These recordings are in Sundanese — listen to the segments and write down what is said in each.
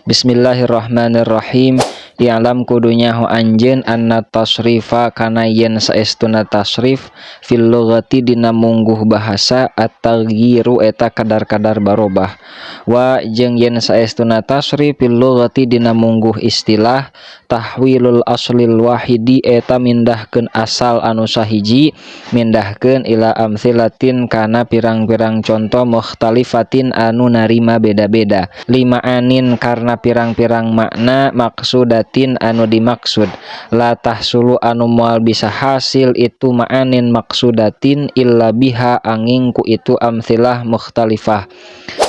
Bismillahirrahmanirrahim. I'lam kudu nyaho anjeun anna tasrifa kana yen saestuna tasrif fil lughati dina mungguh bahasa at-taghyiru eta kadar-kadar barobah, wa jeung yen saestuna tasrif fil lughati dina mungguh istilah tahwilul aslil wahidi eta mindahkeun asal anu sahiji, mindahkeun ila amtsilatin kana pirang-pirang conto mukhtalifatin anu narima beda-beda, lima'anin karena pirang-pirang makna maksudatin anu dimaksud, la tahsulu anu moal bisa hasil itu ma'anin maksudatin illa biha anging ku itu amtsilah mukhtalifah.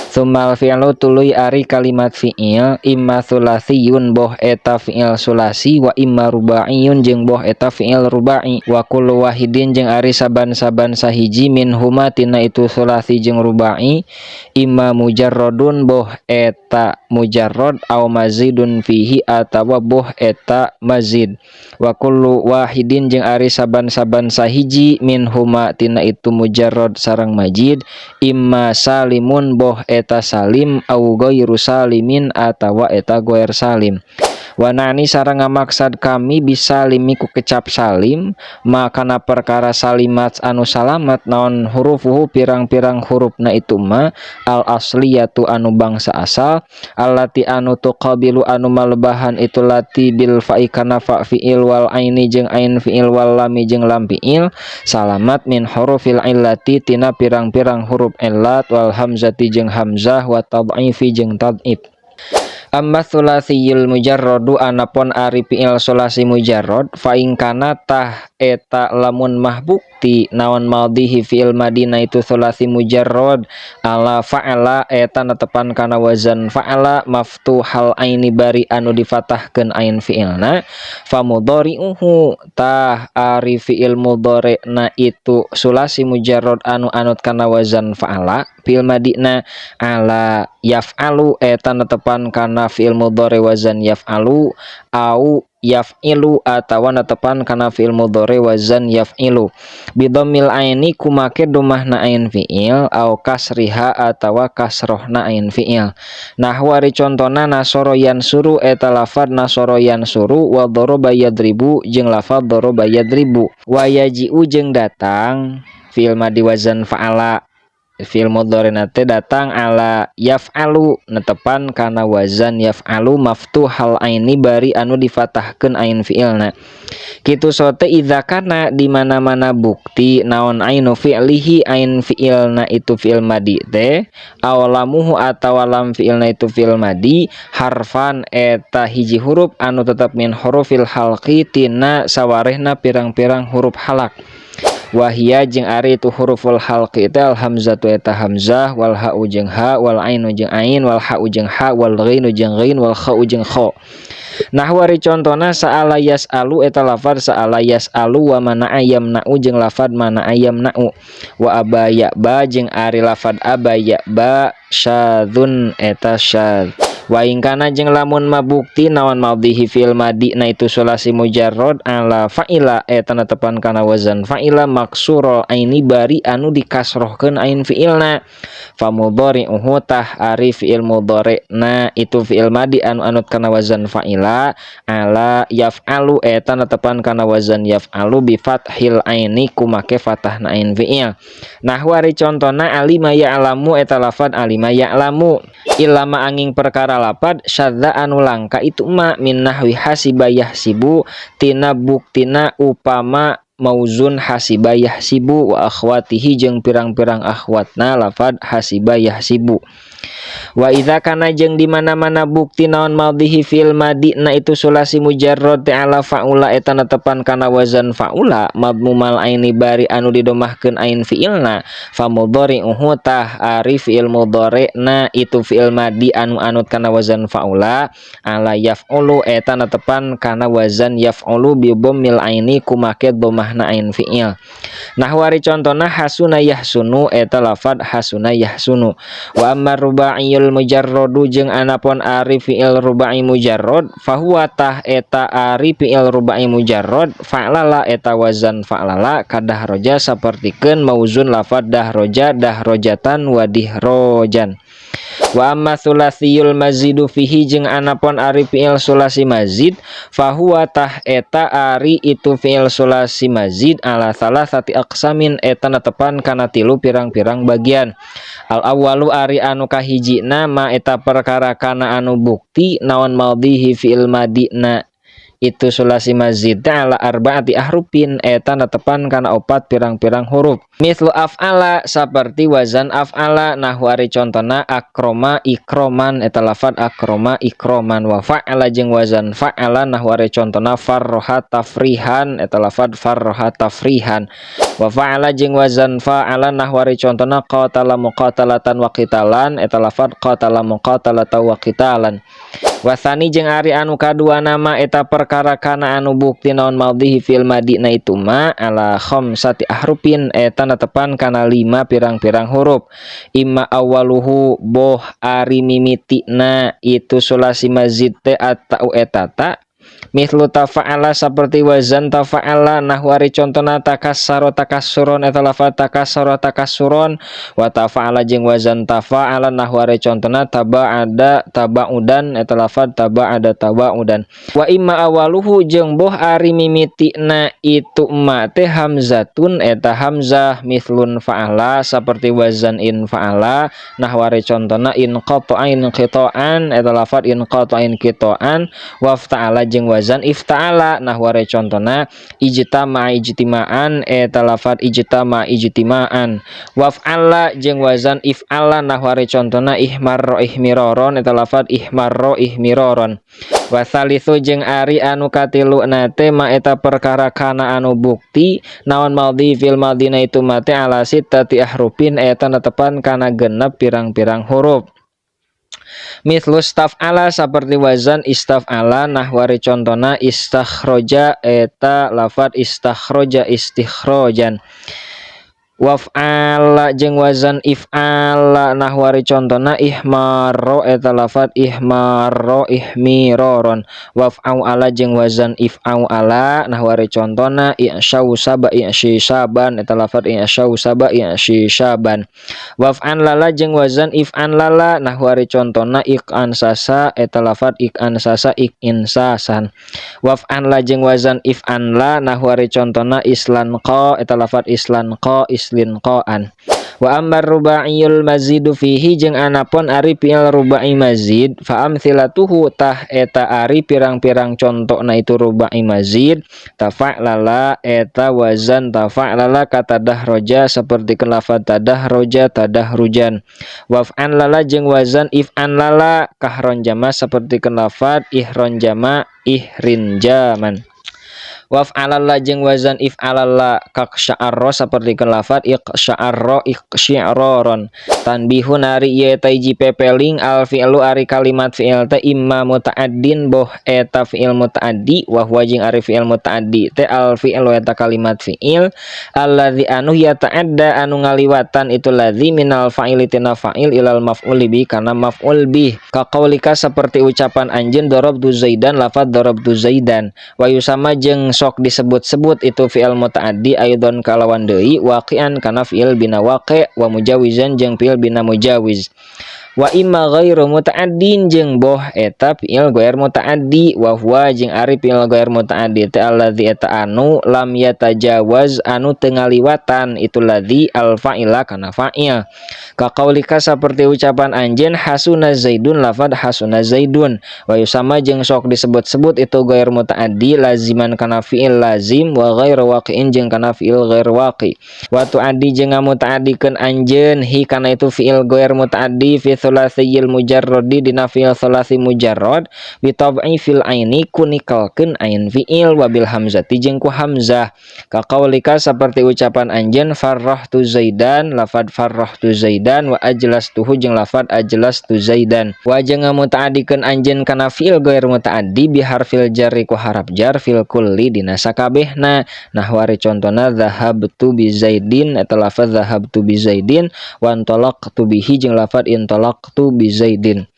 Tsummal fi'lu tuluy ari kalimat fi'il imma tsulatsiyun boh eta fi'il sulasi, wa imma rubaiyun jeung boh eta fi'il rubai, wa kullu wahidin jeung ari saban-saban sahiji minhuma tina itu sulasi jeung rubai imma mujarradun boh eta mujarrad aw mazidun fihi atawa boh eta mazid, wa kullu wahidin jeung ari saban-saban sahiji minhuma tina itu mujarrad sareng mazid imma salimun boh eta salim au ghairu salimin atawa eta ghair salim. Wa na'ni sareng ngamaksad kami bisalimi ku kecap salim ma kana perkara salimat anu salamat naon hurufuhu pirang-pirang hurufna itu ma al asliyatu anu bangsa asal, allati anu tuqabilu anu malebahan itu lati bil fa'i kana fa fi'il, wal aini jeung ain fi'il, wal lami jeung lam fi'il, salamat min hurufil illati tina pirang-pirang huruf illat, wal hamzati jeung hamzah, wa tad'ifi jeung tad'if. Amma tsulatsiyul mujarradu anapun ari fi'il sulasi mujarrad, fa in kana tah eta lamun mah bukti naon madhihi fi'il madina itu sulasi mujarrad ala fa'ala eta netepan kana wazan fa'ala maftuhal aini bari anu difatahkeun ain fi'ilna, fa mudhari'uhu tah ari fi'il mudhari'na itu sulasi mujarrad anu anut kana wazan fa'ala fi'il madina ala yaf'alu eta netepan kana fi'il mudhari wazan yaf'alu, au yaf'ilu atawa netepan kana fi'il mudhari wazan yaf'ilu, bidhammil aini kumake domahna ain fi'il, au kasriha atawa kasrohna ain fi'il. Nahwu ari contona nasoro yansuru eta lafad nasoro yansuru, wa daraba yadribu jeung lafad daraba yadribu, wa yaji'u jeung datang fi'il madi wazan fa'ala, fi'il mudhari teh datang ala yaf'alu netepan kana wazan yaf'alu maftuhal aini bari anu difatahkeun ain fi'ilna. Kitu sote idza kana di mana-mana bukti naon ainu fi'lihi ain fi'ilna itu fi'il madi teh aw lamuhu atawa lam fi'ilna itu fi'il madi harfan eta hiji huruf anu tetep min hurufil halqi tina sawarehna pirang-pirang huruf halak, wahia jeung ari itu huruful halqi teh al hamzatu eta hamzah, wal ha'u jeung ha, wal ainu jeung ain, wal ha'u jeung ha, wal ghainu jeung ghain, wal kha'u jeung kha. Nahwu ari contona sa'ala yas'alu eta lafad sa'ala yas'alu, wa mana'a yamna'u jeung lafad mana'a yamna'u, wa aba ya'ba jeung ari lafad aba ya'ba syadzun eta syadz. Wa in kana jeung lamun mabukti naon madhihi fi'il madi na itu sulasi mujarrad ala fa'ila eta netepan kana wazan fa'ila maksurul aini bari anu dikasrohkeun ain fi'ilna, fa mudhari'uhu tah ari fi'il mudhari na itu fi'il madi anu anut kana wazan fa'ila ala yaf'alu eta netepan kana wazan yaf'alu bi fathil aini kumake fathahna ain fi'il. Nahwu ari contona alima ya'lamu eta lafad alima ya'lamu, ilama anging perkara lapad syadza anu langka itu ma min nahwi hasiba yahsibu tina buktina upama mauzun hasiba yahsibu, wa akhwatihi jeung pirang-pirang akhwatna lafad hasiba yahsibu. Wa idza kana jeung di mana-mana bukti naon madhihi fi'il madi na itu sulasi mujarrad ala fa'ula eta netepan kana wazan fa'ula madmumal aini bari anu didomahkeun ain fi'ilna, fa mudhari'uhu tah ari fi'il mudhari na itu fi'il madi anu anut kana wazan fa'ula ala yaf'ulu eta netepan kana wazan yaf'ulu bi dhammil aini kumake domahna ain fi'il. Nahwu ari contona hasuna yahsunu eta lafad hasuna yahsunu. Wa amma rubaiyul mujarradu jeung anapun ari fi'il rubai mujarrad, fahuwa tah eta ari fi'il rubai mujarrad fa'lala eta wazan fa'lala kadahroja sapertikeun mauzun lafad dahroja dahrojatan wa dihrojan. Wa amma tsulatsiyul mazidu fihi jeung anapon ari fi'il tsulasi mazid fahuwa tah eta ari itu fi'il tsulasi mazid ala salasati aqsamin eta netepan kana tilu pirang-pirang bagian. Al awwalu ari anu kahijina ma eta perkara kana anu bukti naon madhihi fi'il madina itu tsulasi mazid ala arba'ati ahrufin eta netepan kana opat pirang-pirang huruf. Mithlu af'ala saperti wazan af'ala nahwu ari contona akroma ikroman eta lafad akroma ikroman wa fa'ala jeung wazan fa'ala nahwu ari contona farroha tafrihan eta lafad farroha tafrihan wa fa'ala jeung wazan fa'ala nahwu ari contona qatala muqatalatan wa qitalan eta lafad qatala muqatalatan wa qitalan. Wasani jeung ari anu kadua nama eta perkara kana anu bukti naon madhihi fi'il madina itu ma ala khamsati ahrufin eta netepan kana lima pirang-pirang huruf. Imma awaluhu boh ari mimitina itu tsulasi mazid teh atau eta ta mithlu tafa'ala seperti wazan tafa'ala nahwu ari contona takassara takassuron eta lafaz takassara takassuron wa tafa'ala jeung wazan tafa'ala nahwu ari contona taba'ada taba'udan eta lafaz taba'ada taba'udan. Wa imma awaluhu jeung boh ari mimitina itu ma teh hamzatun eta hamzah mithlun fa'ala seperti wazan in fa'ala nahwu ari contona in qata'a in qita'an eta lafaz in qata'a in qita'an wa ifta'ala jeung wazan ifta'ala nahwu ari contona ijtama ijtima'an eta lafaz ijtama ijtima'an waf'ala jeung wazan if'ala nahwu ari contona ihmarra ihmiraron eta lafaz ihmarra ihmiraron. Wa salisu jeung ari anu katilu na teh ma eta perkara kana anu bukti naon madhi fil madina itu ma teh ala sittati ahrufin eta netepan kana genep pirang-pirang huruf. Mithlu istaf'ala seperti wazan istaf'ala nahwu ari contona istakhroja eta lafad istakhroja istikhrojan waf'ala jeung wazan if'ala nahwu ari contona ihmarro eta lafad ihmarro ihmiroron waf'ala jeung wazan if'ala nahwu ari contona i'syausaba i'syisaban eta lafad i'syausaba i'syisaban waf'an lala jeung wazan if'an lala nahwu ari contona iq'an sasa eta lafad iq'an sasa iq'insasan waf'an la jeung wazan if'an la nahwu ari contona islanqa eta lafad islanqa islinqaan. Wa ammar rubaiyul mazidu fihi jeung anapun ari fi'il rubai mazid fa amthilatuhu tah eta ari pirang-pirang contona itu rubai mazid tafa'lala eta wazan tafa'lala katadahroja seperti lafaz tadahroja tadahrujan waf'an lala jeung wazan if'an lala kahron jama seperti lafaz ihron jama ihrinjaman waf'alalla jeung wazan if'alalla kaqsya'arra saperti lafaz iqsya'arra iqsyi'raron. Tanbihun ari ieu eta hiji pepeling al fi'lu ari kalimat fi'il teh imma muta'addin boh eta fi'il muta'addi wa huwa jeung ari fi'il muta'addi teh al fi'lu eta kalimat fi'il alladzi anu yata'adda anu ngaliwatan itu ladzi minal fa'ili tina fa'il ilal maf'uli bi kana maf'ul bih kaqaulika seperti ucapan anjeun darabtu zaidan lafaz darabtu zaidan wa yusama jeung sok disebut-sebut itu fi'il muta'addi aidon kalawan deui waqi'an kana fi'il bina waqi' wa mujawizan jeung fi'il bina mujawiz wa imma ghairu muta'addin jeung boh eta fi'il ghair muta'addi wa huwa jeung ari fi'il ghair muta'addi teh alladzi eta anu lam yatajawaz anu teu ngaliwatan itu ladzi al fa'ila kana fa'il kaqaulika saperti ucapan anjeun hasuna zaidun lafad hasuna zaidun wa yusama jeung sok disebut-sebut itu ghair muta'addi laziman kana fi'il lazim wa ghairu waqi'in jeung kana fi'il ghair waqi wa tu'addi jeung ngamuta'addikeun anjeun hi kana itu fi'il ghair muta'addi fi tsulatsiyil mujarradi dina fi'il tsulasi mujarrad bi fil aini kunikalkeun ain fi'il wa bil hamzati jeung ku hamzah kaqaulika saperti ucapan anjeun farrahtu zaidan lafad farrahtu zaidan wa ajlastuhu jeung lafad ajlastu zaidan wa jeung ngamuta'addikeun anjeun kana fi'il ghair muta'addi bi harfil jarri ku harap jar fil kulli dina sakabehna nahwu ari contona zahabtu bi zaidin eta lafaz zahabtu bi zaidin wa antalaqtu bihi jeung lafaz intalaqtu bi zaidin.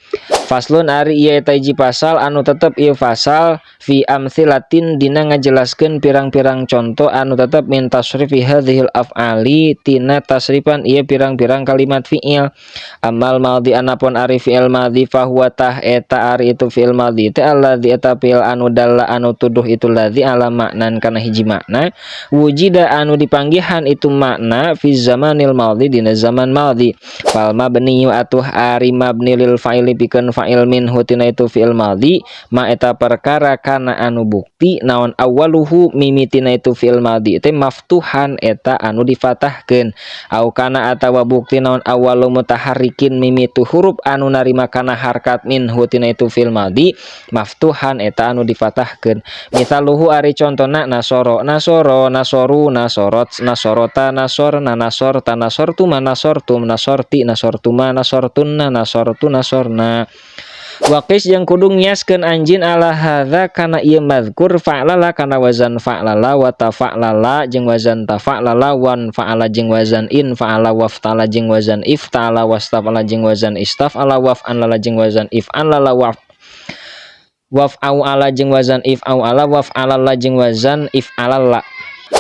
Faslun ari ieu eta hiji pasal anu tetep ieu fasal fi amtsilatin dina ngajelaskeun pirang-pirang conto anu tetep min tasrifi hadzihil af'ali tina tasrifan ieu pirang-pirang kalimat fi'il. Ammal madhi anapun ari fi'il madhi fahuwa tah eta ari itu fi'il madhi teh alladzi eta fi'il anu dalla anu tuduh itu ladzi ala maknan kana hiji makna wujida anu dipanggihan itu makna fi zamanil madhi dina zaman madhi. Fal mabni atuh ari mabni lil fa'ili pikeun fa'il minhu tina itu fi'il madhi ma eta perkara kana anu bukti naon awwaluhu mimitina itu fi'il madhi teh maftuhan eta anu difatahkeun au kana atawa bukti naon awwalu mutaharrikin mimitu huruf anu narima kana harkat minhu tina itu fi'il madhi maftuhan eta anu difatahkeun. Misaluhu ari contona nasoro nasoro nasoru nasorot nasorota nasorna nasorta nasortuma nasortum nasorti nasortuma nasortunna nasortu nasorna. Waqis jeung kudu ngiaskeun anjeun ala hadza kana ieu mazkur fa'lala kana wazan fa'lala wa tafa'lala jeung wazan tafa'lala wan fa'ala jeung wazan in fa'ala waftala jeung wazan ifta'ala wastaf'ala jeung wazan istaf'ala waf'anlala jeung wazan if'anlala waf waf'au'ala jeung wazan if'au'ala waf'alalla jeung wazan if'alalla.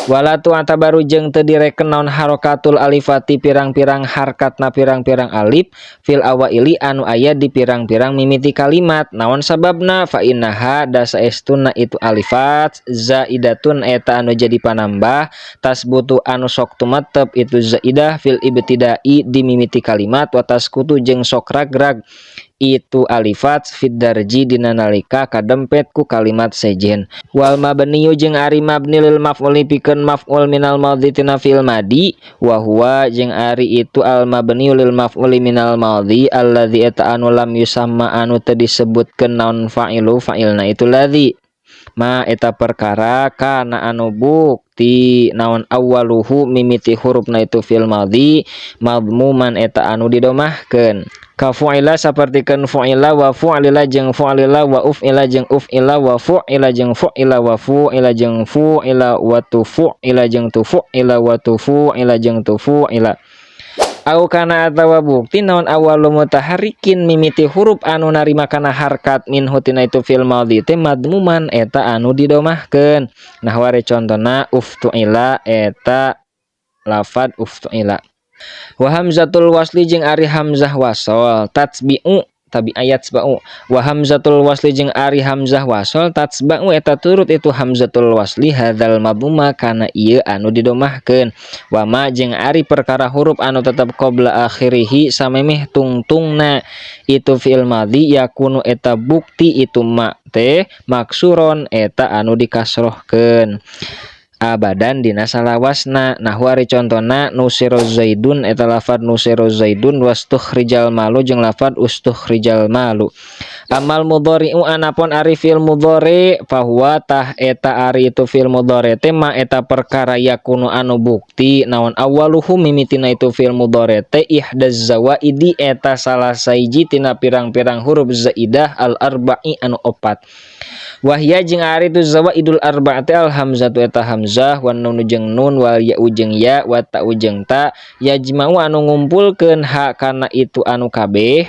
Wala tu'tabaru jeung teu direken naon harakatul alifati pirang-pirang harkatna pirang-pirang alif fil awaili anu aya di pirang-pirang mimiti kalimat. Naon sababna? Fa innaha da saestuna itu alifat zaidatun eta anu jadi panambah tasbutu anu sok tumetep itu zaidah fil ibtidai di mimiti kalimat wa taskutu jeung sok ragrag itu alifat fid darji dina nalika kadempet ku kalimat sejen. Wal mabniyu jeung ari mabni lil maf'uli pikeun maf'ul minal madhi tina fi'il madi wa huwa jeung ari itu al mabniyu lil maf'uli minal madhi alladzi eta anu lam yusamma anu teu disebutkeun naon fa'ilu fa'ilna itu ladzi ma eta perkara kana anu bukti naon awwaluhu mimiti hurufna itu fi'il madhi madmuman eta anu didomahkeun. Ka fu'ila sapertikeun fu'ila wa fu'lila jeung fu'lila wa uf'ila jeung uf'ila wa fu'ila jeung fu'ila wa fu'ila jeung fu'ila wa tufu'ila jeung tufu'ila wa tufu'ila jeung tufu'ila. Au kana atawa bukti naon awwalu mutaharrikin mimiti huruf anu narima kana harkat minhu tina itu fi'il madhi teh madmuman eta anu didomahkeun. Nah wari contona uftu'ila eta lafad uftu'ila. Wa hamzatul wasli jeung ari hamzah wasol tatsbi'u tabi ayat ba'u wa hamzatul wasli jeung ari hamzah wasol tatsba'u eta turut itu hamzatul wasli hadzal madmuma kana ieu anu didomahkeun. Wa ma jeung ari perkara huruf anu tetep qabla akhirihi samemeh tungtungna itu fi'il madhi yakunu eta bukti itu ma teh maksuron eta anu dikasrohkeun abadan dina salawasna. Nah wari contona nusiro zaidun eta lafad nusiro zaidun wastukhrijal malu jeung lafad ustukhrijal malu. Amal mudhari'u anapun ari fi'il mudhari fahuwa tah eta ari itu fi'il mudhari teh ma eta perkara yakunu anu bukti naon awwaluhu mimitina itu fi'il mudhari teh ihdaz zawaidi eta salah sahiji tina pirang-pirang huruf zaidah al arba'i anu opat. Wahya jeung ari itu zawaidul arba'ati al hamzatu eta hamzah wan nun jeung nun wal ya jeung ya wa ta jeung ta yajma'u anu ngumpulkeun ha kana itu anu kabeh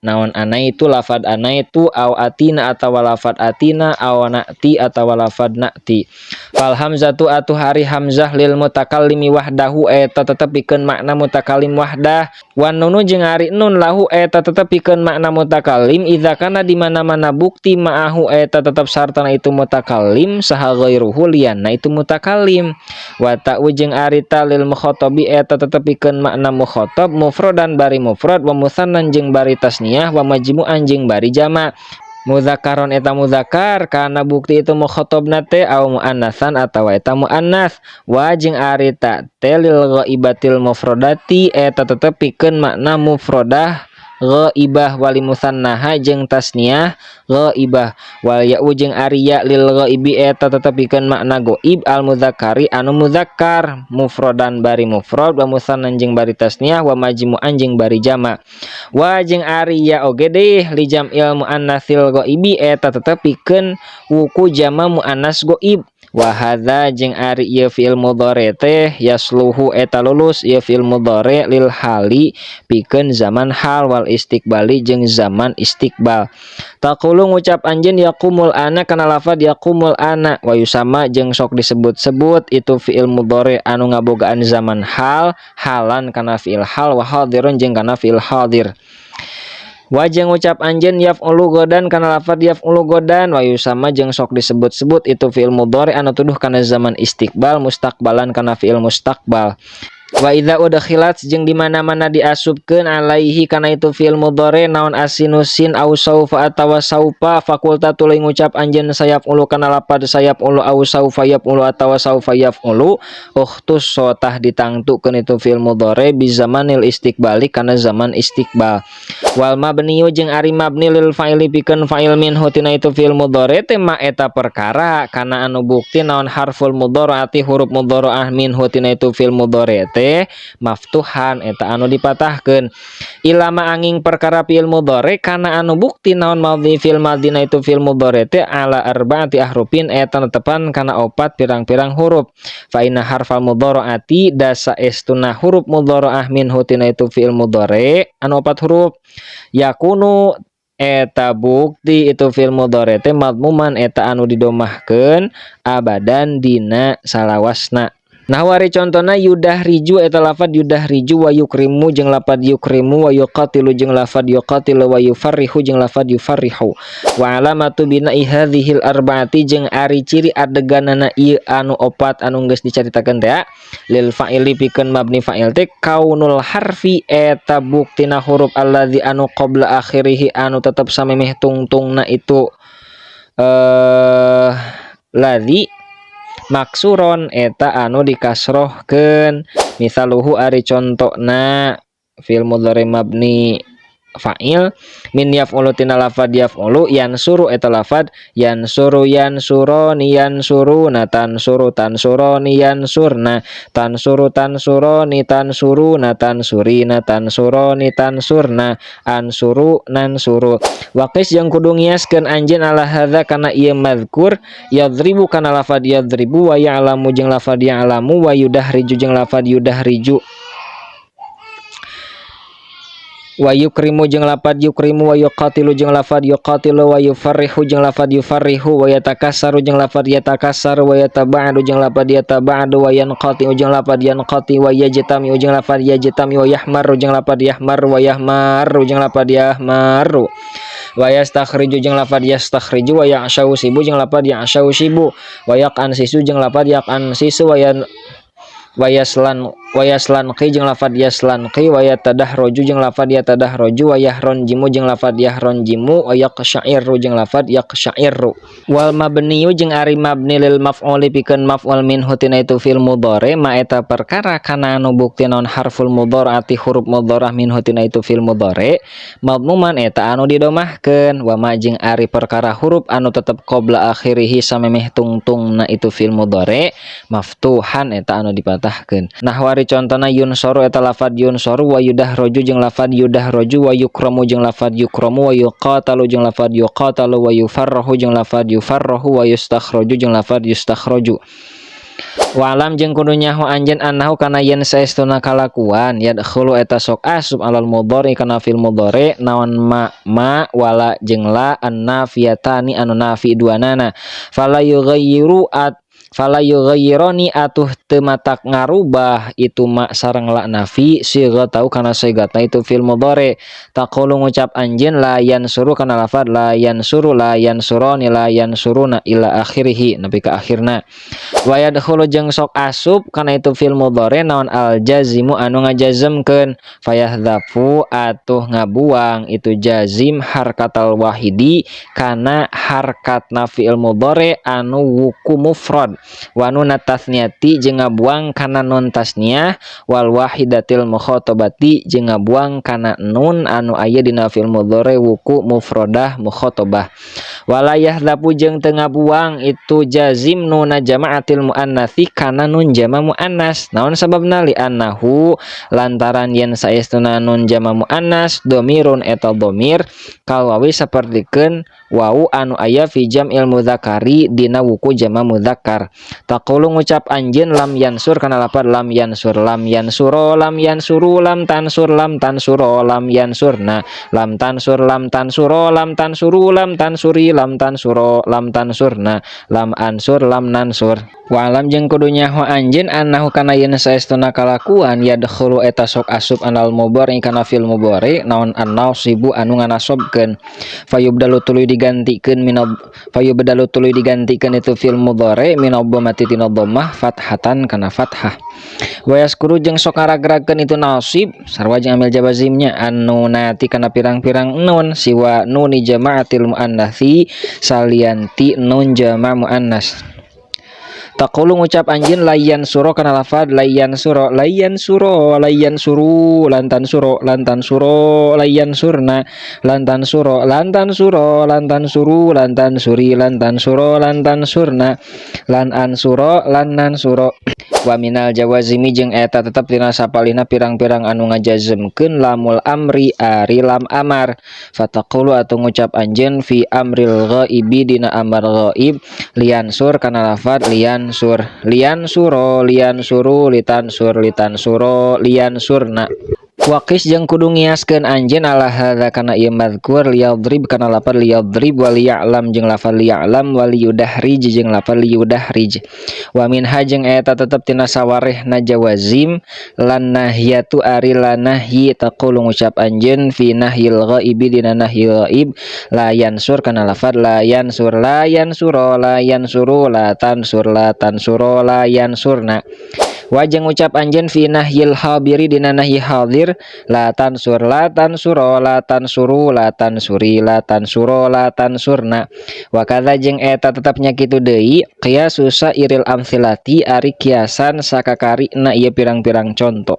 naon ana itu lafad ana itu au atina atawa lafad atina au na'ti atawa lafad na'ti. Fal hamzatu atuh hari hamzah lil mutakallimi wahdahu eta tetep pikeun makna mutakallim wahdah wan nunu jeung ari nun lahu eta tetep pikeun makna mutakallim idza kana di mana-mana bukti ma'ahu eta tetep sartana itu mutakallim saha ghairuhu lianna itu mutakallim. Wa ta'u jeung ari ta lil mukhatabi eta tetep pikeun makna mukhatab mufradan bari mufrad wa musannan jeung bari tasniyah wa majmu'an jeung bari jama muzakkaron eta muzakkar kana bukti itu mukhatabna teh au muannatsan atawa eta muannats. Wa jeung ari ta teh lil ghaibatil mufradati eta tetep pikeun makna mufradah ghaibah wali musannaha jeung tasniyah ghaibah. Wal ya'u jeung ari ya lil ghaibi eta tetep pikeun makna ghaib al muzakkari anu muzakkar mufradan bari mufrad wa musannan jeung bari tasniyah wa majmu'an jeung bari jama. Wa jeung ari ya oge deh li jam'il muannatsil ghaibi eta tetep pikeun wuku jama muannas ghaib. Wa hadza jeung ari ieu fi'il mudhari teh yasluhu eta lulus ieu fi'il mudhari lil hali pikeun zaman hal wal istiqbali jeung zaman istiqbal. Taqulu ngucap anjeun yaqumul ana kana lafad yaqumul ana wa yusama jeung sok disebut-sebut itu fi'il mudhari anu ngabogaan zaman hal halan kana fi'il hal wa hadirun jeung kana fi'il hadir. Wa jeung ngucap anjeun yaf'ulu godan kana lafad yaf'ulu godan wa yusama jeung sok disebut-sebut itu fi'il mudhari anu tuduh kana zaman istiqbal mustaqbalan kana fi'il mustaqbal. Wa idza udkhilat jeung di mana-mana diasupkeun alaihi kana itu fi'il mudhari naon asinu sin au saufa atawa saufa fakulta tuluy ngucap anjeun sayaf'ulu kana lapad sayaf'ulu au saufa yaf'ulu atawa saufa yaf'ulu ukhtus sotah ditangtukeun itu fi'il mudhari bi zamanil istiqbali kana zaman istiqbal. Wal mabniyu jeung ari mabni lil fa'ili pikeun fa'il minhu tina itu fi'il mudhari teh ma eta perkara kana anu bukti naon harful mudharaati huruf mudharaah minhu tina itu fi'il mudhari teh maftuhan eta anu dipatahkeun. Ilama anging perkara fi'il mudhari kana anu bukti naon madhi fi'il madina itu fi'il mudhari teh ala arbaati ahrufin eta netepan kana opat pirang-pirang huruf. Fa inna harfal mudharaati da saestuna huruf mudharaah minhu tina itu fi'il mudhari anu opat huruf yakunu eta bukti itu fi'il mudhari teh madmuman eta anu didomahkeun abadan dina salawasna. Nah wari contona yudahriju eta lafad yudahriju wa yukrimu jeung lafad yukrimu wa yuqatilu jeung lafad yuqatilu wa yufarrihu jeung lafad yufarrihu. Wa alamatu bina'i hadzihil arba'ati jeung ari ciri adeganana ieu anu opat anu geus dicaritakeun teh lil fa'ili pikeun mabni fa'il teh kaunul harfi eta buktina huruf alladzi anu qabla akhirih anu tetep samemeh tungtungna itu ladzi maksuron eta anu dikasrohkeun. Misaluhu ari contona fi'il mudhari mabni fa'il min yaf'ulu tina lafad yaf'ulu yansuru eta lafad yansuru yansuroni yansuruna tansuru tansuroni yansurna tansuru tansuroni tansuruna tansurina tansuroni tansurna ansuru nansuru. Waqis jeung kudu ngiaskeun anjeun ala hadza kana ieu mazkur yadribu kana lafad yadribu wa ya'lamu jeung lafad ya'lamu wa yudahriju jeung lafad yudahriju wa yukrimu jeung lafad yukrimu wa yuqatilu jeung lafad yuqatilu wa yufarrihu jeung lafad yufarrihu wa yatakassaru jeung lafad yatakassaru wa yataba'adu jeung lafad yataba'adu wa yanqati jeung lafad yanqati wa yajtami jeung lafad yajtami wa yahmaru jeung lafad yahmaru wa yahmaru jeung lafad yahmaru wa yastakhriju jeung lafad yastakhriju wa ya'shausibu jeung lafad ya'shausibu wa yaqansisu jeung lafad yaqansisu wa yan wayaslan wayaslanqi jeung lafad yaslanqi wa yatadahroju jeung lafad yatadahroju wa yahronjimu jeung lafad yahronjimu wa yaqsya'iru jeung lafad yaqsya'iru. Wal mabniyu jeung ari mabni lil maf'uli pikeun maf'ul minhu tina itu fi'il mudhari ma eta perkara kana anu bukti naon harful mudharaati huruf mudharah minhu tina itu fi'il mudhari madmuman eta anu didomahkeun wa ma jeung ari perkara huruf anu tetep qabla akhirih samemeh tungtungna itu fi'il mudhari maftuhan eta anu dipatahkeun. Nah wari contona yunsoru eta lafad yunsoru wa yudahroju jeung lafad yudahroju wa yukromu jeung lafad yukromu wa yuqatalu jeung lafad yuqatalu wa yufarrahu jeung lafad yufarrahu wa yustakhroju jeung lafad yustakhroju. Wa alam jeung kudu nyaho anjeun annahu kana yen saestuna kalakuan yadkhulu eta sok asup alal mudhari kana fil mudhari naon ma ma wala jeung la annafiyatani anu nafi duanana fala yughayyiru at fala yughayyironi atuh teu matak ngarubah itu ma sareng la nafi siga tau kana sigatna itu fil mudhari. Taqulu ngucap anjeun la yansuru kana lafad la yansuru la yansuroni la yansuruna ila akhirih nepi ka akhirna. Wa yadkhulu jeung sok asup kana itu fil mudhari naon al jazimu anu ngajazmkeun fayahdzafu atuh ngabuang itu jazim harkatal wahidi kana harkatna fi'il mudhari anu wuku mufrad wa nun tasniyati jeung ngabuang kana nun tasniyah wal wahidatil mukhatabati jeung ngabuang kana nun anu aya dina fi'il mudhari wuku mufradah mukhatabah. Wala yahdzafu jeung teu ngabuang itu jazim nuna jama'atil muannatsi kana nun jama muannas. Naon sababna? Li annahu lantaran yen saestuna nun jama muannas domirun eta domir kal wawi sapertikeun wau anu aya fi jam'il mudzakari dina wuku jama mudzakkar. Taqulu ngucap anjeun lam yansur kana lapad lam yansur, lam yansuro, lam yansuru, lam tansur, lam tansuro, lam yansurna, lam tansur, lam tansuro, lam tansuru, lam tansuri, lam tansuro, lam tansurna, lam ansur, lam nansur. Wa'lam jeung kudu nyaho anjeun annahu kana yen saestuna kalakuan yadkhulu eta sok asup anal mudhari kana fil mudhari naon an-nasibu anu nganasobkeun. Fayubdalu tuluy digantikeun minab fayubdalu tuluy digantikeun itu fil mudhari minad dhammati tina dhammah fathatan kana fathah. Wa yaskuru jeung sok ngaragragkeun itu nasib sarua jeung amil jawazimnya annunati kana pirang-pirang nun siwa nuni jama'atil muannatsi salianti nun jama' muannas. Taqulu ngucap anjeun layan suro kana lafad layan suro, layan suro, layan suru, lantan suro, lantan suro, layan surna, lantan suro, lantan suro, lantan suru, lantan suri, lantan suro, lantan surna, lan ansuro, lan nansuro. Wa minal jawazimi jeung eta tetep tina sapalihna pirang-pirang anu ngajazmkeun lamul amri ari lam amar. Fataqulu atuh ngucap anjeun fi amril ghaibi dina amar ghaib liansur kana lafad liansur, liansuro, liansuru, litansur, litansuro, liansurna. Waqis jeung kudu ngiaskeun anjeun ala hadza kana ieu mazkur liyadrib kana lafad liyadrib, wa liya'lam jeung lafad liya'lam, wa liyudahrij jeung lafad liyudahrij. Wa minha jeung eta tetep tina sawarehna jawazim lan nahyatu ari la nahyi. Taqulu ngucap anjeun fi nahyil ghaibi dina nahyi ghaib la yansur kana lafad la yansur, la yansuro, la yansuru, la tansur, la tansuro, la yansurna. Wa jeung ngucap anjeun fi nahyil hadiri dina nahyi hadir la tansur, la tansuro, la tansuru, la tansuri, la tansuro, la tansurna. Wa kadza jeung eta tetep nya kitu deui qiyasu sairil amsilati ari kiasan sakakarina ieu pirang-pirang conto.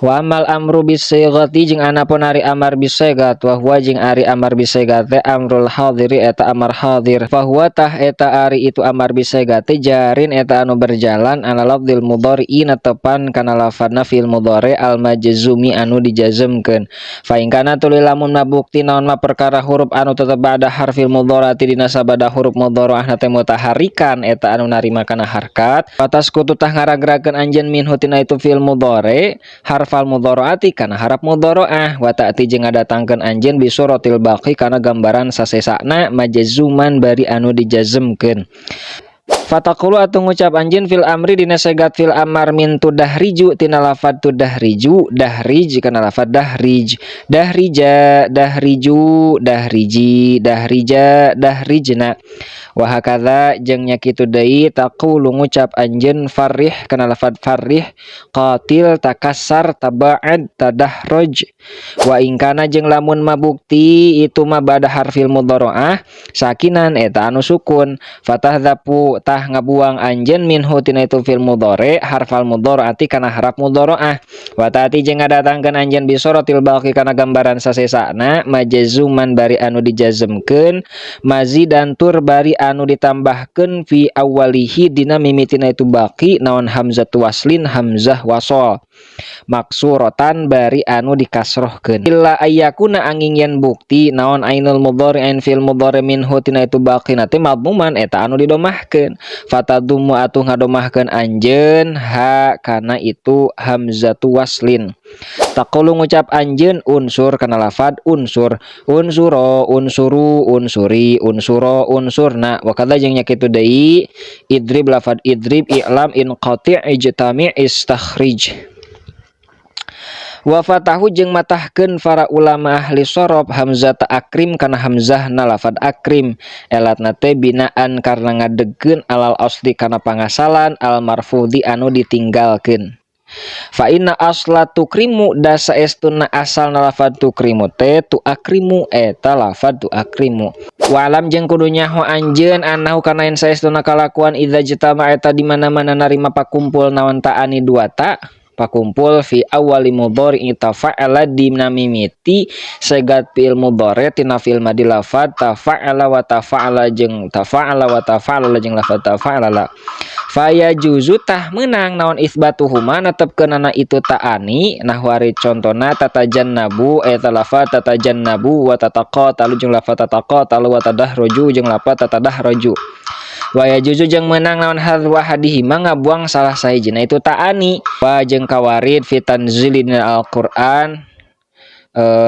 Wa amal amru bisighati jeung anapun ari amar bisighat, wa huwa jeung ari amar bisighat teh amrul hadiri eta amar hadir. Fa huwa tah eta ari itu amar bisighat teh jarin eta anu berjalan ala lafdzil mudhari'i netepan kana lafadna fil mudhari al majzumi anu dijazmkeun. Fa in kana tuluy lamun mabukti naon ma perkara huruf anu tetep ba'da harfil mudharati dina sabada huruf mudharaah teh mutaharrikan eta anu narima kana harkat, fatasqutu tah ngaragrakeun anjeun minhu tina itu fil mudhari harfal mudharaati kana harap mudharaah, wa ta'ti jeung ngadatangkeun anjeun bi suratil baqi kana gambaran sasesana majzuman bari anu dijazmkeun. Fataqulu atuh ngucap anjeun fil amri dina segat fil amar min tudahriju tina lafad tudahriju, dahrij kana lafad dahrij, dahrija, dahriju, dahriji, dahrija, dahrijna. Wa hakadza jeung nya kitu deui taqulu ngucap anjeun farih kana lafad farih, qatil, takassar, taba'ad, tadahraj. Wa in kana jeung lamun mabukti itu ma ba'da harfil mudharaah sakinan eta anu sukun, fatahzapu tah ngabuang anjeun minhu tina itu fil mudhari harfal mudharaati kana harap mudharaah, wa ta'ti jeung ngadatangkeun anjeun bi suratil baqi kana gambaran sasesana majzuman bari anu dijazmkeun, mazidan tur bari anu ditambahkeun fi awwalihi dina mimitina itu baqi naon hamzatu waslin hamzah wasol maksuratan bari anu dikasrohkeun. Illa ayyakuna angin yen bukti naon ainul mudhari ain fil mudhari minhu tina itu baqi na teh madmuman eta anu didomahkeun, fatadummu atuh ngadomahkeun anjeun ha kana itu hamzatu waslin. Taqulu ngucap anjeun unsur kana lafad unsur, unsuro, unsuru, unsuri, unsuro, unsurna. Wa kadza jeung nya kitu deui idrib lafad idrib, i'lam, inqati', ijtami', istakhrij. Wa fatahu jeung matahkeun para ulama ahli sorof hamzah akrim kana hamzah na lafad akrim elatna teh binaan karena ngadegkeun alal asli kana pangasalan al marfudi anu ditinggalkeun. Fa inna asla tukrimu da saestuna asal na lafad tukrimu teh tu akrimu eta lafad tu akrimu. Wa'lam jeung kudu nyaho anjeun annahu kana yen saestuna kalakuan idza jtama eta di mana-mana narima pakumpul naon ta'ani dua ta. Pakumpul fi awali mudhari tafa'ala dina mimiti segat fi'il mudhari tina fi'il madi lafad tafa'ala wa tafa'ala jeung tafa'ala wa tafa'ala jeung lafad tafa'ala. Faya juzu tah meunang naon itsbatuhuma netepkeunana itu ta'ani. Nahwu ari contona tatajannabu eta lafad tatajannabu, wa tataqatalu jeung lafad tataqatalu, wa tadahroju jeung lafad tatadahroju. Wa yajuzu jeung meunang naon hadzfu ahadihima ngabuang salah sahijina itu ta'ani. Wa jeung kawarid fi tanzili dina Al-Qur'an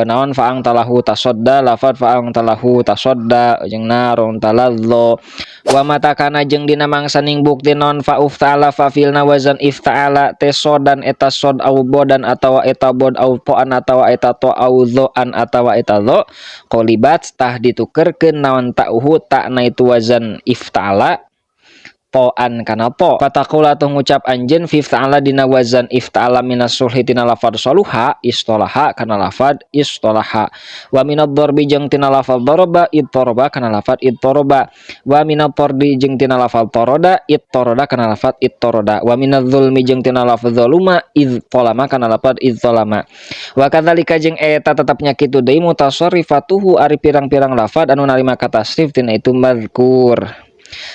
naon fa'ang talahu tasodda lafad fa'ang talahu tasodda jeung narun taladzo. Wa matakana jeung dina mangsaning bukti non fa ufta'ala fa filna wazan ifta'ala teh sodan eta sod au bodan atawa eta bod au to'an atawa eta to au dho'an atawa eta dho, qolibat tah ditukerkeun naon ta'uhu ta'na itu wazan ifta'ala to'an kana to. Fataqula atuh ngucap anjeun fi ifta'ala dina wazan ifta'ala minas sulhi tina lafad saluha istolaha kana lafad istolaha, wa minad darbi jeung tina lafad daraba ittoroba kana lafad ittoroba, wa minat tardi jeung tina lafad toroda ittoroda kana lafad ittoroda, wa minadz zulmi jeung tina lafad zaluma idzalama kana lafad idzalama. Wa kadzalika jeung eta tetepnya kitu deui mutasarrifatuhu ari pirang-pirang lafad anu narima katasrif tina itu mazkur.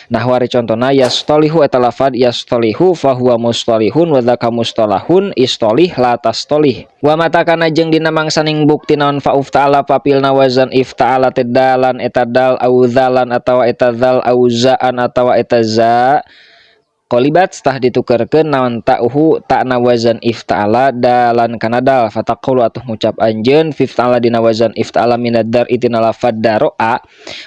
Nahwu ari contona yastolihu eta lafad yastolihu, fahuwa mustalihun wa dzaka mustalahun, istolih la tastolih. Wa matakana jeung dina mangsaning bukti naon fa ufta'ala fa filna wazan ifta'ala teh dalan eta dal au zalan atawa eta zal au za'an atawa eta za, qolibat tah ditukerkeun naon ta'uhu ta'na wazan ifta'ala dalan kana dal. Fataqulu atuh ngucap anjeun fi ifta'ala dina wazan ifta'ala minad dar tina lafad daro'a,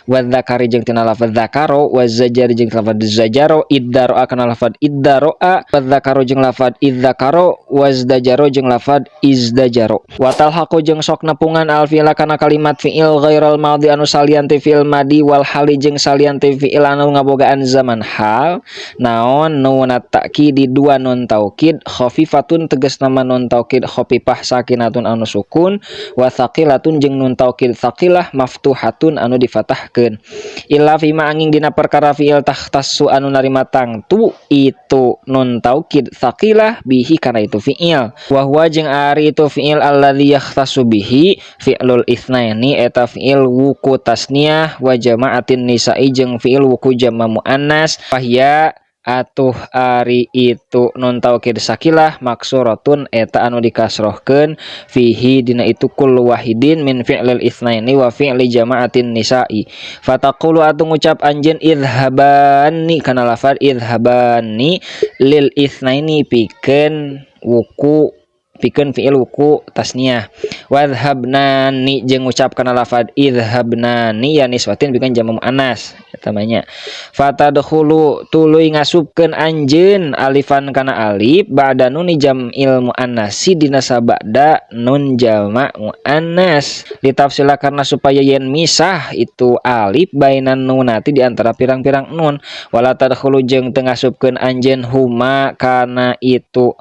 wa dzakari jeung tina lafad dzakaro, wa zajari jeung tina lafad zajaro, iddaro'a kana lafad iddaro'a, wa dzakaro jeung lafad idzakaro, wa zdajaro jeung lafad izdajaro. Wa talhaqu jeung sok nepungan al fi'la kana kalimat fi'il ghairal madhi anu salian ti fi'il madi, wal hali jeung salian ti fi'il anu ngabogaan zaman hal naon nun ta'kidi dua nun taukid khafifatun tegas nama nun taukid khafifah sakinatun anu sukun, wa thaqilatun jeung nun taukid thaqilah maftuhatun anu difatahkeun, illa fima anging dina perkara fi'il takhtassu anu narima tangtu itu nun taukid thaqilah bihi kana itu fi'il. Wa huwa jeung ari itu fi'il alladzi yakhtassu bihi fi'lul itsnaini eta fi'il wuku tasniyah, wa jama'atin nisa'i jeung fi'il wuku jama muannas. Wahya atuh ari itu nun taukid sakilah maksuratun eta anu dikasrohkeun fihi dina itu kullu wahidin min fi'lil itsnaini wa fi'li jama'atin nisa'i. Fataqulu atuh ngucap anjeun idhabani kana lafad idhabani lil itsnaini pikeun wuku pikeun fi'il wuku tasniyah, wadhhabnani jeung ngucap kana lafad idhhabnani ya niswatin pikeun jama muannas eta mah nya. Fatadkhulu tuluy ngasupkeun anjeun alifan kana alif ba'da nuni jam'il muannasi dina sabada nun jama muannas, litafsila karena supaya yen misah itu alif bainan nunati di antara pirang-pirang nun. Wala tadkhulu jeung teu ngasupkeun anjeun huma kana itu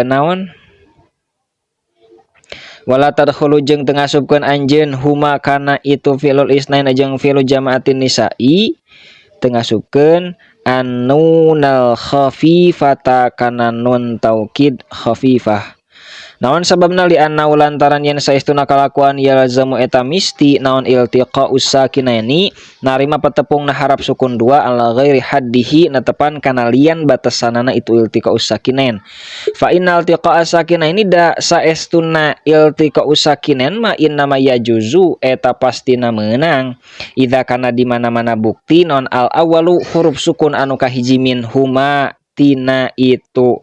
naon, wala tadkhulu jeung teu ngasupkeun anjeun huma kana itu fi'lul isnain jeung fi'lu jama'atin nisa'i teu ngasupkeun annunal khafifata kana nun taukid khafifah. Naon sababna? Li anna lantaran yen saestuna kalakuan yalzamu eta misti naon iltiqa usakinaini narima petepungna harap sukun dua ala ghairi haddihi netepan kana lian batasanana itu iltiqa usakinain. Fa innal iltiqa sakinaini da saestuna iltiqa usakinain ma innama yajuzu eta pastina meunang idza kana di mana-mana bukti non al awalu huruf sukun anu kahiji min huma tina itu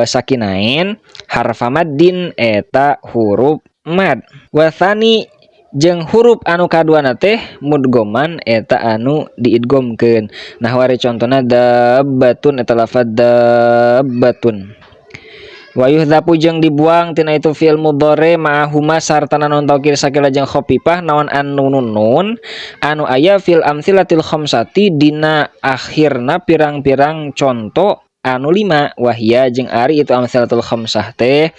sakinain harfa maddin eta huruf mad, watsani jeung huruf anu kaduana teh mudgoman eta anu diidgomkeun. Nah, wari contona dabbatun eta lafad dabbatun. Wa yuhdzafu jeung dibuang tina itu fi'il mudhari ma'ahuma sartana nun taukid sakila jeung khafifah naon an-nunun nun anu aya fil amtsilatil khamsati dina akhirna pirang-pirang contoh anu lima. Wahia jeung ari itu amsalatul khamsah teh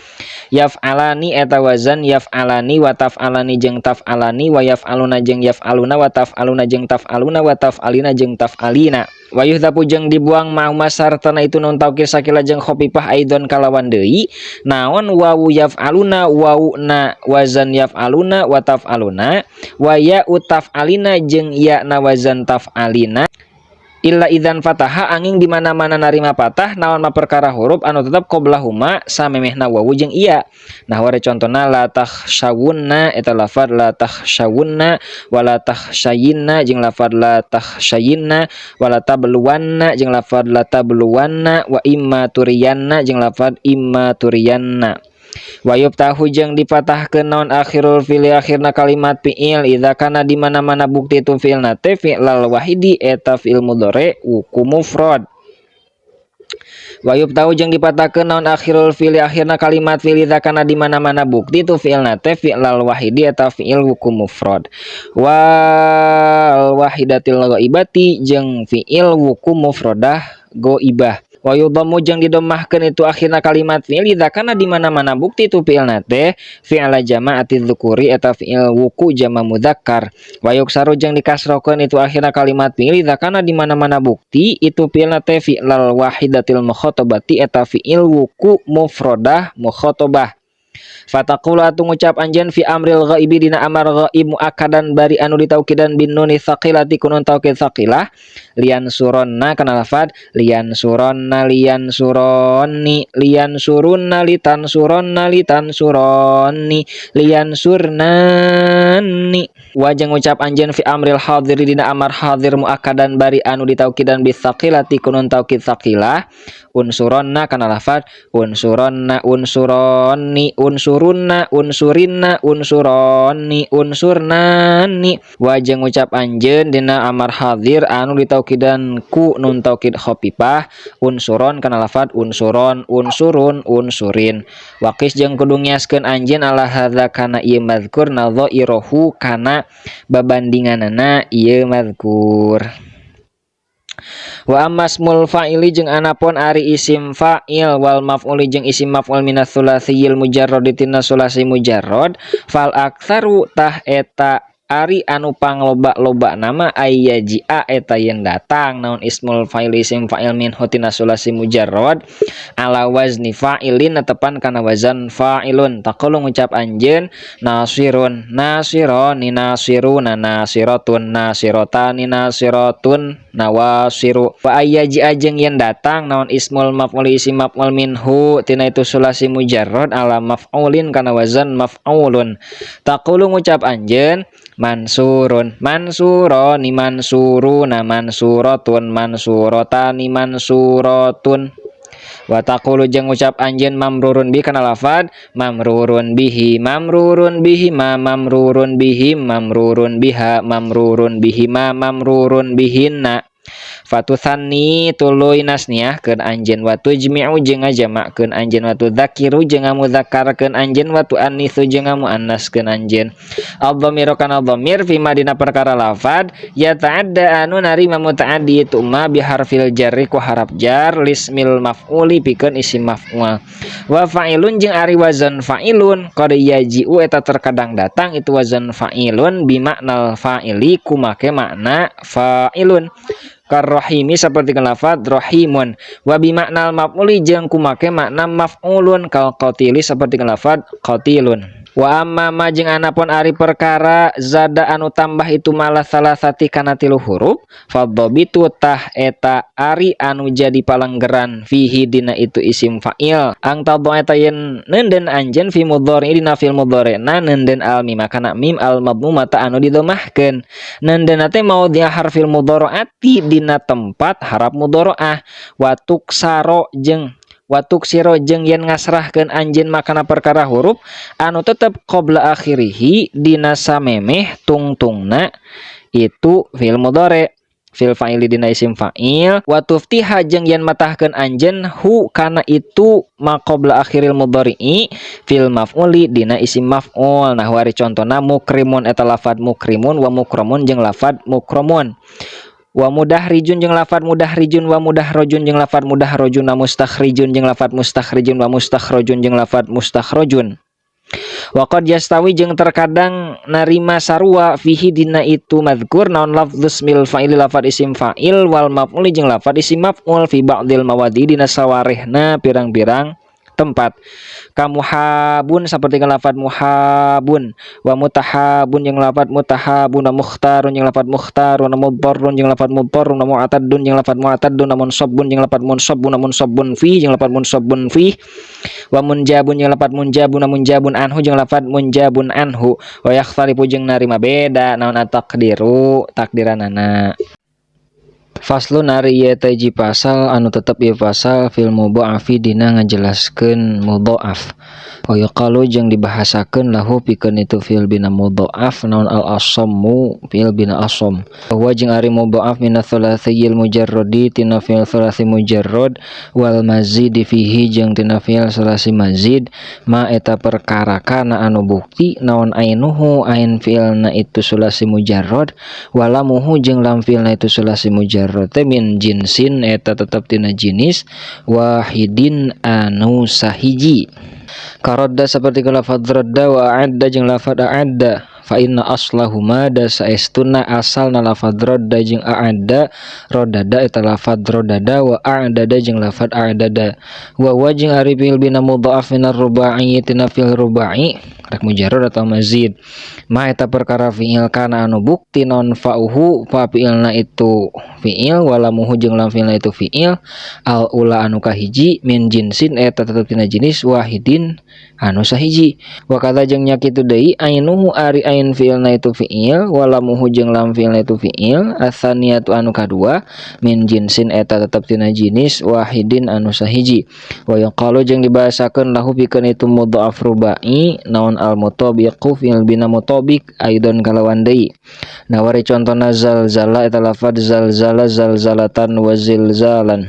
yaf'alani eta wazan yaf'alani, wa taf'alani jeung taf'alani, wa yaf'aluna jeung yaf'aluna, wa taf'aluna jeung taf'aluna, wa taf'alina jeung taf'alina. Wa yuhdzafu jeung dibuang ma'ahuma sartana itu nun taukid sakilah jeung khafifah aidon kalawan deui naon wawu yaf'aluna wawuna wazan yaf'aluna wa taf'aluna wa ya'u taf'alina jeung ya na wazan taf'alina illa idzan fataha angin di mana-mana narima patah naon ma perkara huruf anu tetep qoblahuma samemehna wawu jeung iya. Nah, wari contona la takhshawunna eta lafad la takhshawunna wa la takhshayinna jeung lafad la takhshayinna wa la tabluwanna jeung lafad la tabluwanna wa imma turiyanna jeung lafad imma turiyanna. Wa yuftahu jeung dipatahkeun naon akhirul fi'li akhirna kalimat fi'il idza kana di mana-mana bukti itu fi'ilna teh fi'lal wahidi eta fi'il mudhari wuku mufrad. Wa yuftahu jeung dipatahkeun naon akhirul fi'li akhirna kalimat fi'il idza kana di mana-mana bukti itu fi'ilna teh fi'lal wahidi eta fi'il wuku mufrad. Wal wahidatil ghaibati jeung fi'il wuku mufradah ghaibah. Wa yudhammu jeung didomahkeun itu akhirna kalimat fi'il idza kana di mana-mana bukti itu fi'ilna teh fi'la jama'ati dzukuri eta fi'il wuku jama mudzakkar. Wa yuksaru jeung dikasrokeun itu akhirna kalimat fi'il idza kana di mana-mana bukti itu fi'ilna teh fi'lal wahidatil mukhatabati eta fi'il wuku mufradah mukhatabah. Fataqulu atuh ngucap anjeun fi amril ghaibi dina amar ghaib muakkadan bari anu ditaukidan bin nuni tsaqilati ku nun taukid tsaqilah lian suronna kana lafad lian suronna lian suronni lian surunna litan suronna litan suronni lian surnani. Wa jeung ngucap anjeun fi amril hadiri dina amar hadir muakkadan bari anu ditaukidan bis tsaqilati ku nun taukid tsaqilah unsuronna kana lafad unsuronna unsuronni unsurunna unsurinna unsuronni unsurnani. Wa jeung ngucap anjeun dina amar hadir anu ditaukidan ku nun taukid khafifah unsuron kana lafad unsuron unsurun unsurin. Waqis jeung kudu ngiaskeun anjeun ala hadza kana ieu mazkur nadhairohu kana babandinganana ieu mazkur. Wa ammasmul fa'ili jeung anapun ari isim fa'il wal maf'uli jeung isim maf'ul minas tsulatsiyil mujarrad tina sulasi mujarrad fal aktsaru tah eta ari anu pangloba-loba nama ayyaji'a eta yen datang naon ismul fa'il isim fa'il min tina sulasi mujarrad ala wazni fa'ilin netepan kana wazan fa'ilun. Taqulu ngucap anjeun nasirun nasironi nasiruna nasiratun nasirotani nasiratun nawasiru. Wa ayyaji'a jeung yen datang naon ismul maf'ul isim maf'ul minhu tina itu sulasi mujarrad ala maf'ulin kana wazan maf'ulun. Taqulu ngucap anjeun mansurun mansuroni mansuruna mansuratun mansurotani mansuratun. Wa taqulu jeung ngucap anjeun mamrurun bi kana lafad mamrurun bihi mamrurun bihi ma mamrurun bihim mamrurun biha mamrurun bihima mamrurun bihinna. Fatusanni tuluy nasniahkeun anjeun wa tujmi'u jeung ngajama'keun anjeun wa tudzakiru jeung ngamudzakarkeun anjeun wa tuannitsu jeung ngamuannaskeun anjeun. Ad-dhamiru kana dhamir fi ma dina perkara lafad ya ta'adda anu narima muta'addi itu ma bi harfil jarri ku haraf jar lismil maf'uli pikeun isim maf'ul. Wa fa'ilun jeung ari wazan fa'ilun qad yaji'u eta terkadang datang itu wazan fa'ilun bi maknal fa'ili kumake makna fa'ilun. Karrohimi seperti lafad rohimun wa bi maknal maf'uli jeung kumake makna maf'ulun kal qatili seperti lafad qatilun. Wa amma ma jeung anapun ari perkara zada anu tambah itu malah salasati kana tilu huruf fadhabitu tah eta ari anu jadi palenggeran fihi dina itu isim fa'il ang tadha eta yen neunden anjeun fi mudhari dina fil mudhari'na neunden al mim kana mim al madmumata anu didomahkeun neunden teh maudhi'a harfil mudharaati dina tempat harap mudharaah wa tuksaro jeung watuk siro jeung yen ngasrahkeun anjeun makana perkara huruf anu tetep qabla akhirihi dina samemeh tungtungna itu fil mudhari fil fa'ili dina isim fa'il wa tuftiha jeung yen matahkeun anjeun hu kana itu ma qabla akhiril mudhari'i fil maf'uli dina isim maf'ul. Nah wari contona mukrimun eta lafad mukrimun wa mukramun jeung lafad mukramun wa mudahrijun jeung lafad mudahrijun wa mudahrajun jeung lafad mudahrajun wa mustakhrijun jeung lafad mustakhrijun wa mustakhrajun jeung lafad mustakhrajun. Wa qad yastawi jeung terkadang narima sarua fihi dina itu madzkur naon lafdzus mil fa'il lafad isim fa'il wal maf'ul jeung lafad isim maf'ul fi ba'dil mawadi dina sawarehna pirang-pirang tempat. Kamuhabun saperti lafad muhabun wa mutahabun jeung lafad mutahabun wa mukhtarun jeung lafad mukhtarun wa mudharrun jeung lafad mudharrun wa mu'taddun jeung lafad mu'taddun wa munsabbun jeung lafad munsabbun wa munsabbun fi jeung lafad munsabbun fi wa munjabun jeung lafad munjabun wa munjabun anhu jeung lafad munjabun anhu wa yakhtalifu jeung narima beda naon at-taqdiru takdiranana. Faslun ari ieu teh hiji pasal anu tetep ieu pasal fil mudha'afi dina ngajelaskeun mudha'af. Wa yuqalu jeung dibahasakeun lahu pikeun itu fi'il bina mudha'af naon al asammu fi'il bina asam. Wa jeung ari mudha'af min tsulatsiyil mujarradi tina fi'il tsulasi mujarrad wal mazidi fihi jeung tina fi'il tsulasi mazid ma eta perkara kana anu bukti naon ainuhu ain fi'ilna itu tsulasi mujarrad walamuhu jeung lam fi'ilna itu tsulasi mujarrad teh min jinsin eta tetep tina jinis wahidin anu sahiji. Karodda saperti lafadz radda wa a'adda jeung lafadz a'adda fa inna aslahuma da saestuna asalna lafadz radda jeung a'adda rodada eta lafadz rodada wa a'dada jeung lafadz a'dada wa wa jeung ari fi'il bina mudha'af minar ruba'i tina fi'il ruba'i rek mujarrad atau mazid ma eta perkara fi'il kana anu bukti non fa'uhu fa fi'ilna itu fi'il walamuhu jeung lam fi'ilna itu fi'il al ula anu kahiji min jinsin eta tetep tina jenis wahidin anu sahiji wa kadza jeung nya kitu deui ainuhu ari ain fi'ilna itu fi'il walamuhu jeung lam fi'ilna itu fi'il atsaniyatu anu kadua min jinsin eta tetep tina jinis wahidin anu sahiji wa yuqalu jeung dibahasakeun lahu pikeun itu mudha'af rubai naon al mutabiqu fi'il bina mutabiq aidon kalawan deui. Nawari contona zalzala eta lafadz zalzala zalzalatan wa zilzalan.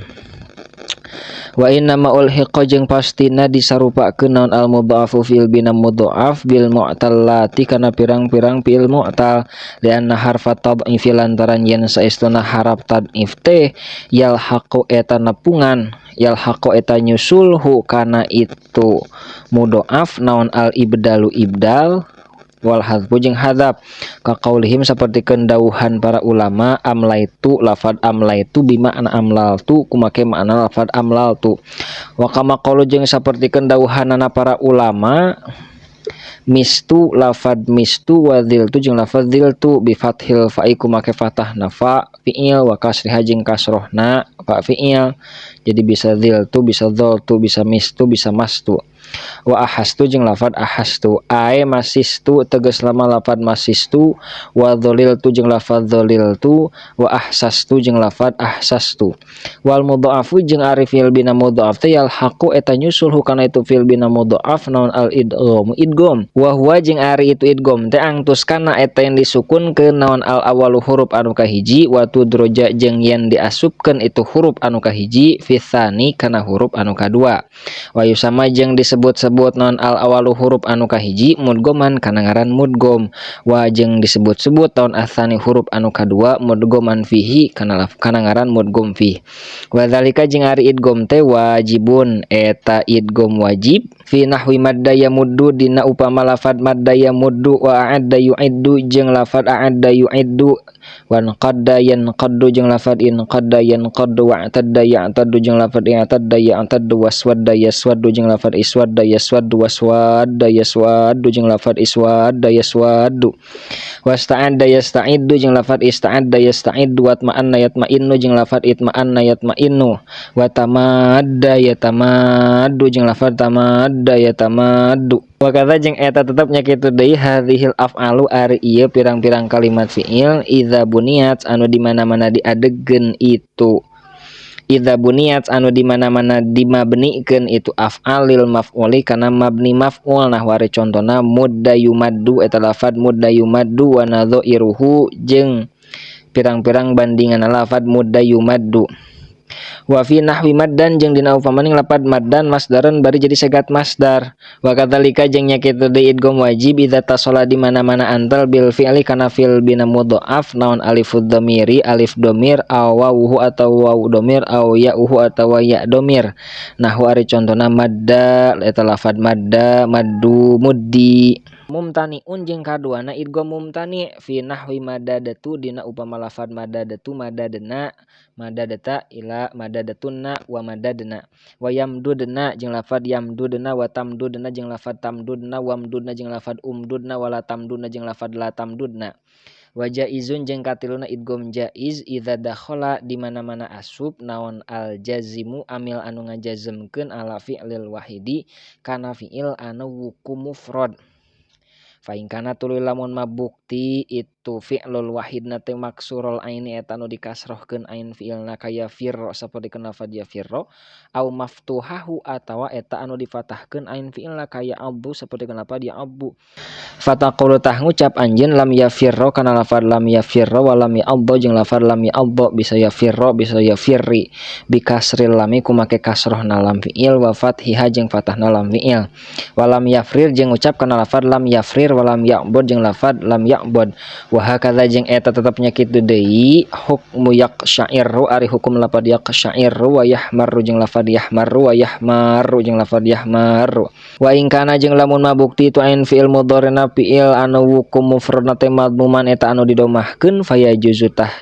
Wa inna ma ulhiqa jeung pastina disarupakeun naon al mudha'afu fi'il bina mudha'af bil mu'tallati kana pirang-pirang fi'il mu'tal lianna harfa tad'ifi lantaran yen saestuna haraf tad'if teh yalhaqu eta nepungan yalhaqu eta nyusulhu kana itu mudha'af naon al ibdalu ibdal wal hadzfu jeung hadzaf kaqaulihim sapertikeun dawuhan para ulama amlaitu lafad amlaitu bimakna amlaltu kumake makna lafad amlaltu wa kama qalu jeung sapertikeun dawuhanana para ulama mistu lafad mistu wa dziltu jeung lafad dziltu bi fathil fa'i kumake fathahna fa fi'il wa kasriha jeung kasrohna fa fi'il. Jadi bisa dziltu bisa dzaltu bisa mistu bisa mastu. Wa ahastu jeung lafad ahastu ae masistu tegas lama lafad masistu wa dzaliltu jeung lafad dzaliltu wa ahsastu jeung lafad ahsastu wal mudha'afu jeung ari fi'il bina mudha'af teh yalhaqu eta nyusul hukana itu fi'il bina mudha'af naon al idgham idgham wa huwa jeung ari itu idgham teh angtus kana eta yang disukunkeun naon al awalu huruf anu kahiji wa tudroja jeung yen diasupkeun itu huruf anu kahiji fi tsani kana huruf anu kadua wa yusama jeung disebut-sebut non al awalu huruf anu kahiji mudgoman kana ngaran mudgom wa jeung disebut-sebut naon atsani huruf anu kadua mudgoman fihi kana kana ngaran mudgom fi wa dzalika jeung ari idgom teh wajibun eta idgom wajib fi nahwi madda yamuddu dina upama lafad madda yamuddu wa a'adda yu'iddu jeung lafad a'adda yu'iddu wa qadda yanqaddu jeung lafad inqadda yanqaddu wa i'tadda ya'taddu jeung lafad i'tadda ya'taddu waswadda yaswaddu jeung lafad iswadda yaswaddu waswadda yaswaddu jeung lafad iswadda yaswaddu wasta'adda yasta'iddu jeung lafad ista'adda yasta'iddu watma'anna yatma'innu jeung lafad itma'anna yatma'innu wa tamadda yatamaddu jeung lafad tamadda yatamaddu. Wa kadza jeung eta tetep nya kitu deui hadhil af'alu ari ieu pirang-pirang kalimat fi'il idza buniyat anu di mana-mana diadegkeun itu idza buniyat anu di mana-mana dimabnikeun itu af'alil maf'uli kana mabni maf'ul. Nah wari contona mudda yumaddu eta lafad mudda yumaddu wa nadhairuhu jeung pirang-pirang bandingan lafad mudda yumaddu. Wa fi nahwi maddan jeung dina upamaning lapad maddan masdaron bari jadi segat masdar. Wa kadzalika jeung nya kitu deui idgham wajib idza tasala di mana-mana antal bil fi'li kana fi'il bina mudha'af naon alifud dhamiri alif dhamir aw wawuhu atawa waw dhamir aw ya'uhu atawa ya dhamir. Nahwu ari contona madda eta lafad madda maddu muddi. Mumtaniun jeung kaduana idgham mumtani fi nahwi madadatu dina upama lafad madadatu madadna madadata ila madadatunna wa madadna wa yamdudna jeung lafad yamdudna wa tamdudna jeung lafad tamdudna wamdudna jeung lafad umdudna wala tamdudna jeung lafad la tamdudna. Wa jaizun jeung katiluna idgham jaiz idza dakhala di mana-mana asup naon al jazimu amil anu ngajazemkeun ala fi'lil wahidi kana fi'il anu wuku mufrad. Fa in kana tuluy lamun mabukti itu fi'lul wahidna teh maksurul aini eta nu dikasrohkeun ain fi'ilna kaya firra sapertikeun lafad ya firra au maftuhahu atawa eta anu difatahkeun ain fi'ilna kaya abu sapertikeun lafad ya abu. Fataqulu tah ngucap anjeun lam yafirra kana lafad lam yafirra wa lam ya'adha jeung lafad lam ya'adha bisa yafirra bisa yafirri bikasril lami kumake kasrohna lam fi'il wa fathiha jeung fatahna lam fi'il wa lam yafrir jeung ngucap kana lafad lam yafrir wa lam ya'bud jeung lafad lam ya'bud. Wa hakadza jeung eta tetepnya kitu deui hukmu yaqsya'iru ari hukum lafad yaqsya'iru wa yahmaru jeung lafad yahmaru wa yahmaru jeung lafad yahmaru. Wa in kana jeung lamun mabukti itu ain fi'il mudhari'na fi'il anu wuku mufradna teh madmuman eta anu didomahkeun fayajuzu tah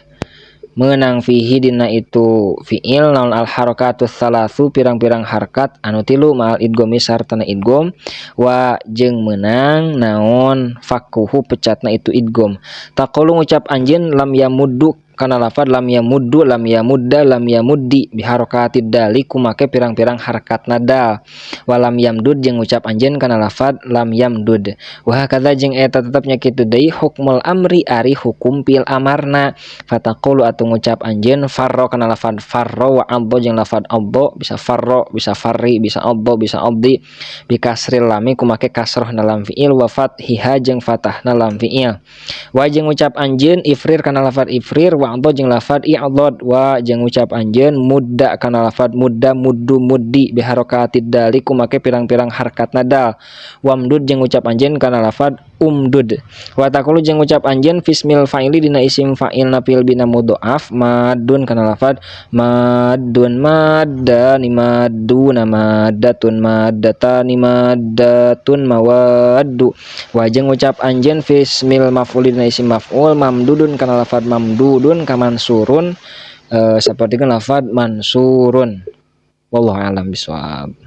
meunang fihi dina itu fi'il naon al harakatus salasu pirang-pirang harkat anu tilu ma'al idghami sartana idgham wa jeung meunang naon fakuhu pecatna itu idgham. Taqulu ngucap anjeun lam yamuddu kana lafad lam yamuddu lam yamudda lam yamuddi biharakatid dali kumake pirang-pirang harkatna dal wa lam yamdud jeung ngucap anjeun kana lafad lam yamdud. Wa hakadza jeung eta tetepnya kitu deui hukmul amri ari hukum fi'il amarna. Fataqulu atuh ngucap anjeun farra kana lafad farra wa adha jeung lafad adha bisa farra bisa farri bisa adha bisa addi bikasril lami kumake kasrohna lam fi'il wa fathiha jeung fatahna lam fi'il. Wa jeung ngucap anjeun ifrir kana lafad ifrir wa adha jeung lafad i'dad wa jeung ngucap anjeun mudda kana lafad mudda muddu muddi biharakatid dali kumake pirang-pirang harkatna dal wamdud jeung ngucap anjeun kana lafad umdud. Wa taqulu jeung ngucap anjeun fismil fa'ili dina isim fa'ilna fi'il bina mudha'af madun kana lafad madun maddani madduna maddatun maddatani maddatun mawaddu. Wa jeung ngucap anjeun fismil maf'ul dina isim maf'ul mamdudun kana lafad mamdudun kamansurun sapertikeun lafad mansurun. Wallahu a'lam bishawab.